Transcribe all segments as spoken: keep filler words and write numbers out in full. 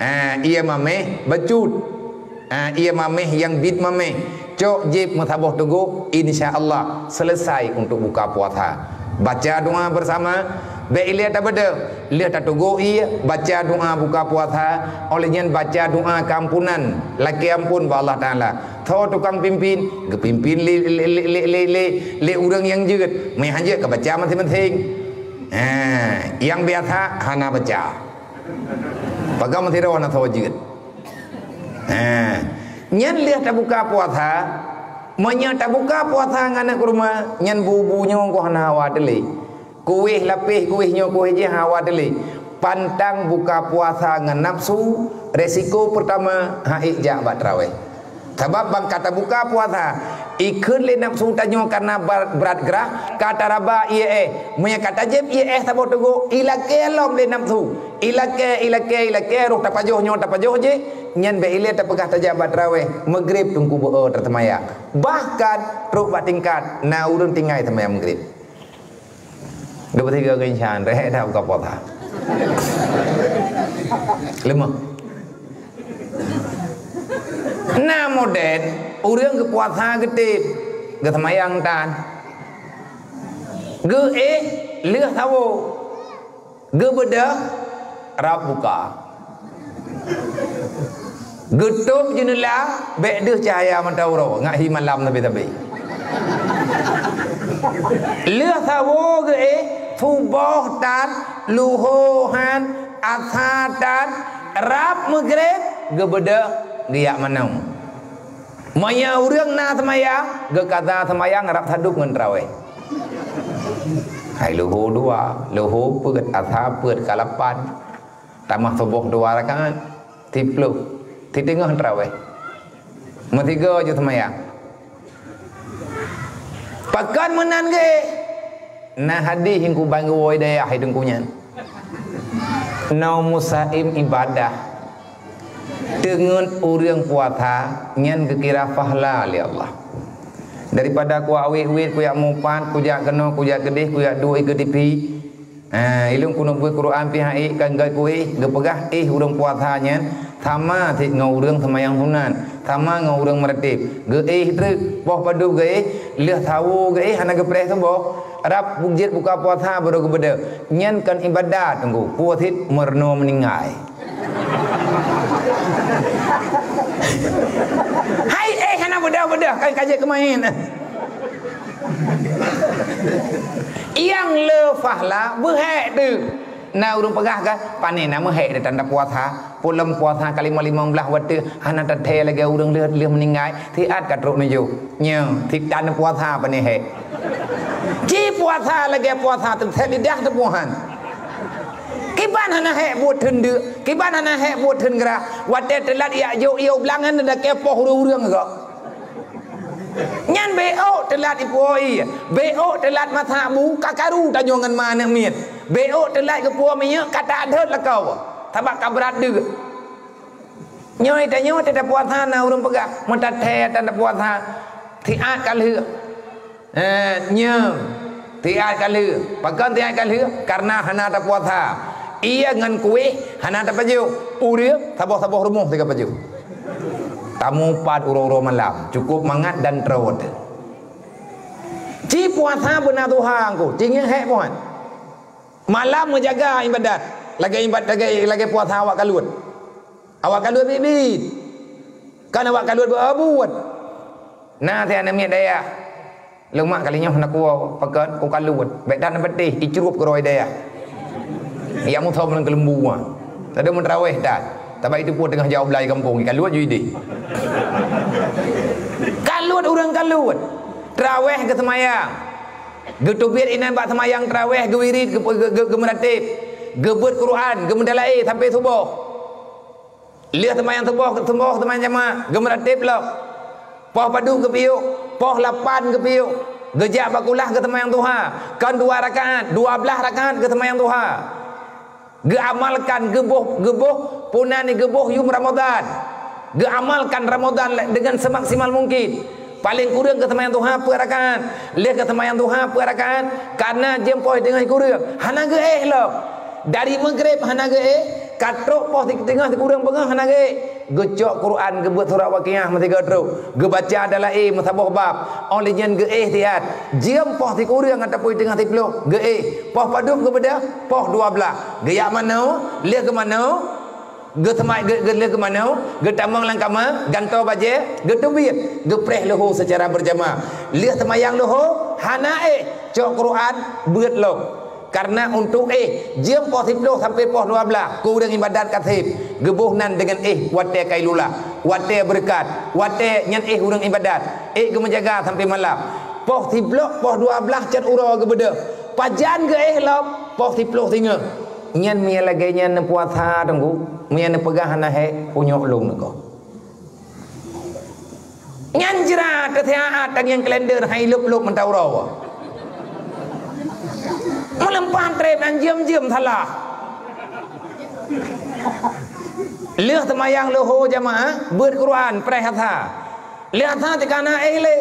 Ha, ié mameh bacut. Ha, ié mameh nyang bit mameh. Cok jieb meusaboh teugok, insya Allah selesai untuk buka puasa. Baca doa bersama, bék ilée tabeudôh. Lheueh tateugok ié, baca doa buka puasa, óh lheueh nyan baca doa keuampunan, lakée amphon bak Allah Taala. Tho tukang pimpin, geupimpin lé, lé, lé ureuëng nyang jeuet. Meuhán jeuet ka baca maséng-maséng. Ha, nyang biasa hana baca. Paga meusidroe na soe jeuet. Ha. Nyan lheueh tabuka puasa, meunyoe tabuka puasa ngon aneuk kurma, nyan bu-bu nyoe goh hana hawa teulé. Kuéh lapéh, kuéh nyoe, kuéh jih hawa teulé. Pantang buka puasa ngon nafsu, resiko peurtama, ha'ék jak bak traweh. Sabab ban ka tabuka puasa, ikheun lé nafsu tanyoe kareuna bar-, brat grah, ka taraba ié éh. Meunyoe ka tajieb ié éh saboh teugok, ilakée lom lé nafsu. Ilakée, ilakée, ilakée, roh tapajoh nyoe tapajoh jih, nyan bék ilée tapeugah tajak bak traweh, Maghrib teungku beu-o taseumayang. Bahkan trok bak tingkat na ureuëng tinggai seumayang Maghrib. Dua peusigoe geunchan, rehek that buka puasa. Leumah. Na model ureuëng geupuasa geutem, geuseumayang tan. Geuéh lheueh sawo. Geubeudôh rab buka. Geutôb jeuneula bék deuh cahya mata uroe ngat hi malam sabe-sabe. Lheueh sawo geuéh, suboh tan, luho han, asa tan, rab Maghrib geubeudôh geujak manoe. Meunyoe ureuëng na seumayang, geukaza seumayang rab sadub ngon traweh. Hai luho dua, luho peuet, asa peuet, kalapan. Tamah suboh dua rakaat, siploh, siteungoh traweh. Meusigoe jeuet seumayang. Pakon meunan geuh? Na hadih ingku ban geuwoe dayah hai teungku nyan. Naumus saim ibadah. Teungeut ureuëng puasa nyan geukira pahala lé Allah. Daripada kuawét-wét, kujak mupat, kujak keunoe, kujak keudeh, kujak duek ikeue tipi. Ha, ilong keuneuk beuet Quran pih ha'ék kan gai kuéh, geupeugah éh ureuëng puasa nyan sama cit ngon ureuëng seumayang sunat, sama ngon ureuëng meuratéb. Geuéh treuk, poh padub geuéh, lheueh sawo geuéh hana geupreh suboh. Rab jieb buka puasa baru geubeudôh. Nyan kon ibadat teungku, peue cit meurunoe meuninggai. Hai éh hana beudôh-beudôh kan ka jeuet keumaén. Nyang le pahala beuhék teuh. Na ureuëng peugah kan, pane na meuhék teuh tanda puasa. Pulom puasa ka limong-limong blaih watée hana tathée lagée ureuëng lheueh, lheueh meuninggai, siat ka trok nujoh. Nyoe, siat tanda puasa pane hék. Ci puasa lagée puasa teuthée lidah teupuhan. Kiban hana hék buet theun deuk, kiban hana hék buet theun grah. Watée teulat yak jok ié u blangan dan kepoh ureuëng-ureuëng gok. Nyan bék teulat ipuwoe ié, bék teulat masak bu ka karu tanyoe ngon ma aneuk miet. Bék teulat geupuwoe minyeuk ka tak deuet lakoe, sabab ka brat deuek. Nyoe tanyoe teuta puasa na ureuëng peugah, meutathée tanda puasa, siat ka lheueh. Eh, nyoe, siat ka lheueh. Pakon siat ka lheueh? Kareuna hana tapuasa. Ié ngon kuéh hana tapajoh. Ureuëng saboh-saboh rumoh sigoe pajoh. Tamupat uroe-uroe malam, cukup mangat dan trot. Ci puasa beuna tuha engku, ci ngieng hék puhan. Malam meujaga ibadat, lagée ibadat lagée, lagée puasa awak kaluet. Awak kaluet biet-biet. Kan awak kaluet beubuet. Na teuh aneuk miet dayah. Leumak kali nyoe na kuwoe, pakon, ku kaluet. Bék dan peuteh, icrup keurôi dayah. Ya muthom lam keuleumbu. Tadi meutraweh dan. Tabak itu pun tengah jawab lai kampung, kaluet ju ideh. Kaluet ureuëng kaluet. Traweh geuseumayang. Geuteubiet inan bak seumayang traweh, geuwirit, geu-, geu-, geu-, geumeuratéb. Geubeuet Quran, geumeudalaé sampai suboh. Lheueh seumayang suboh, suboh seumayang jamaah, geumeuratéb lom. Poh padub geupiôh, poh lapan geupiôh, geujak bak kulah geuseumayang duha, kon dua rakaat, dua blaih rakaat geuseumayang duha. Geuamalkan geuboh, geuboh, puna ni geuboh yum Ramadan. Geuamalkan Ramadan le-, dengan semaksimal mungkin. Paléng kureueng geuseumayang duha peuet rakaat. Lheueh geuseumayang duha peuet rakaat, kareuna jeuem poh teungoh kureueng. Hana geuéh lom. Dari Maghrib hana geuéh, Ka trok poh si-, teungoh sikureueng beungoh hana geuék. Geucok Quran, geubeuet surat Waqiah meusigoe trok. Geubaca Dalail meusaboh bab. Óh lheueh nyan geuéh siat. Jeuem poh sikureueng ataupun teungoh siplôh, geuéh. Poh padub geubeudôh, poh dua blaih. Geujak manoe, lheueh geumanoe, geuseumai-, geu-, geu-, lheueh geumanoe, geutamong lam kama, gantoe bajée, geuteubiet, geupreh luho seucara beurjamaah. Lheueh seumayang luho, hana éh, cok Quran, beuet lom. Kareuna untuk éh, jeuem poh siplôh sampoe poh dua blaih, keu ureuëng iébadat ka sép, geuboh nan deungon éh watée kailulah, watée beureukat, watée nyan éh ureuëng iébadat, éh geumeujaga sampoe malam. Poh siplôh, poh dua blaih cot uroe geubeudôh. Pajan geuéh lom, poh siplôh singoh. Nyan meunyo lagée nyan neupuasa, Teungku, meunyo neupeugah hana hék, punyok lôn neuko. Nyan jrat teusiat tangieng kalender hai lôb-lôb meuntau uroe. Meuleumpah treb nyan jeuem-jeuem salah. Lheueh seumayang luho jamaah, beuet Quran, preh asa. Lheueh asa teuka na éh lé.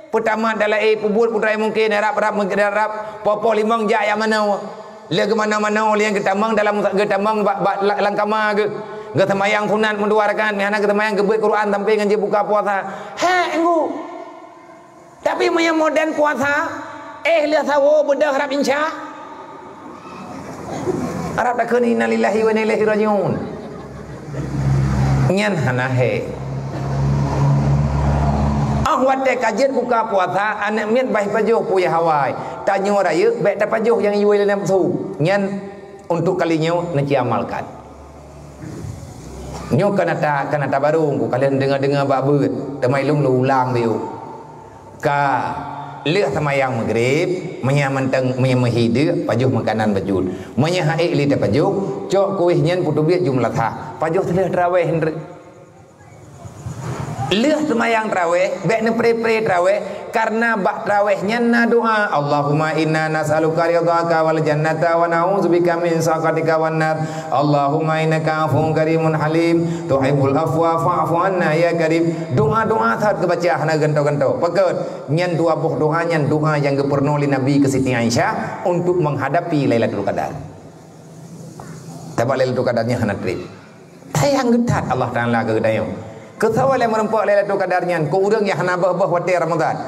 Peutamat Dalail, peubuet peue nyang mungken, rab-rab meugeurab, poh-poh limong jak jak manoe. Lheueh geumanoe-manoe, lheueh geutamong dalam, geutamong bak, bak la-, lam kama geuh. Geuseumayang sunat meudua rakaat, meuhana geuseumayang geubeuet Quran sampoe ngon jeuet buka puasa. Hék, Teungku. Tapi meunyo modern puasa, éh lheueh sawo beudôh rab insya. Rab takheun innalillahi wa inna ilaihi rajiun. Nyan hana hék. Óh watée ka jeuet buka puasa, aneuk miet bah pajoh puyah awai. Tanyoe rayeuk bék tapajoh nyang iyue lé nafeusu. Nyan untuk kali nyoe neuci amalkan. Nyoe kan ata, kan ata barô, ku kalian deungoe-deungoe bak beuet, teuma ilôn lôn ulang bacut. Ka lheueh seumayang Maghrib, meunyo mantong, meunyo meuhi deuk, pajoh makanan bacut. Meunyo hana ék lé tapajoh, cok kueh nyan puteubiet jumlah sah. Pajoh teuh lheueh tarawéh nyan. Lheueh seumayang tarawéh, bék neupré-pré tarawéh, kareuna bak tarawéh nyan na doa, "Allahumma inna nas'aluka ridhaka wal jannata wa na'udzubika min sakhatika wan nar. Allahumma innaka afuwun karimun halim, tuhibbul afwa fa'fu anna ya karim." Doa-doa that geubaca hana gantoe-gantoe. Pakon? Nyan dua boh doa nyan doa nyang geupeurunoe lé Nabi keu Siti Aisyah untuk menghadapi Lailatul Qadar. Sabab Lailatul Qadar nyan hana treb. Sayang geutat Allah Taala keu geutanyoe. Keu soe lé meureumpok Lailatul Qadar nyan? Keu ureuëng nyang hana beuh-beuh watée Ramadan.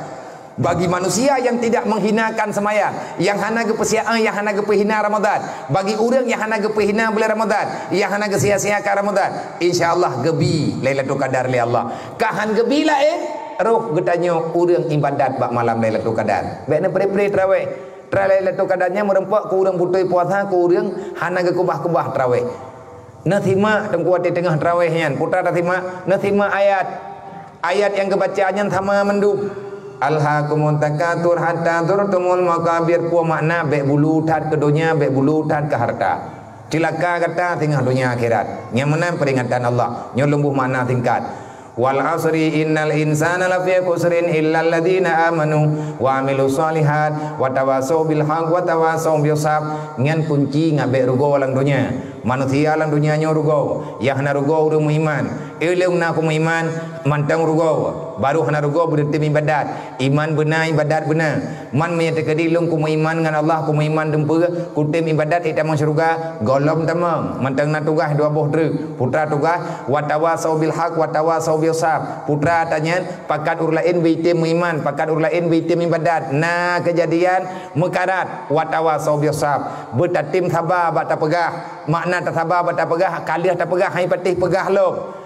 Bagi manusia yang tidak menghinakan sembahyang, yang hana geupeusia-, yang hana geupeuhina Ramadan, bagi ureuëng yang hana geupeuhina bulan Ramadan, yang hana geusia-siakan Ramadan, insya Allah geubi Lailatul Qadar lé Allah. Ka han geubi laén, roh geutanyoe ureuëng iébadat bak malam Lailatul Qadar. Bék neupré-pré tarawéh. Tarawéh Lailatul Qadar nyan meureumpok keu ureuëng beutôi puasa, keu ureuëng hana geukeubah-keubah tarawéh. Neusimak teungku watée teungoh tarawéh nyan, putra tasimak, neusimak ayat. Ayat nyang geubaca nyan sama mandum. "Alhakumut takatsur hatta zurtumul maqabir." Peue makna? Bék bulu that keu donya, bék bulu that keu hareuta. Ceulaka gata singoh donya akhirat. Nyan meunan peuringatan Allah. Nyoe lôn boh makna singkat. "Wal 'asri innal insana lafi khusrin illal ladzina amanu wa 'amilus shalihat wa tawasau bil haq wa tawasau bis sabr." Nyan kunci ngat bék rugoe lam donya. Manusia lam donya nyoe rugoe. Nyang hana rugoe ureuëng meuiman. Ilong na keu meuiman, mantong rugoe. Baru hana rugoe beureuti iébadat. Iman beuna, iébadat beuna. Man meunyoe teukeudi lôn keu meuiman ngon Allah, keu meuiman dumpeue, kutem iébadat ék tamong syeuruga, gohlom tamong. Mantong na tugaih dua boh treuk. Putra tugaih, "Wa tawasau bil haq, wa tawasau bis sabr." Putra ata nyan, pakat ureuëng laén beuitem meuiman, pakat ureuëng laén beuitem iébadat. Na keujadian meukarat, "Wa tawasau bis sabr." Beutatem saba bak tapeugah. Makna tasaba bak tapeugah, ka lheueh tapeugah, han patéh peugah lom.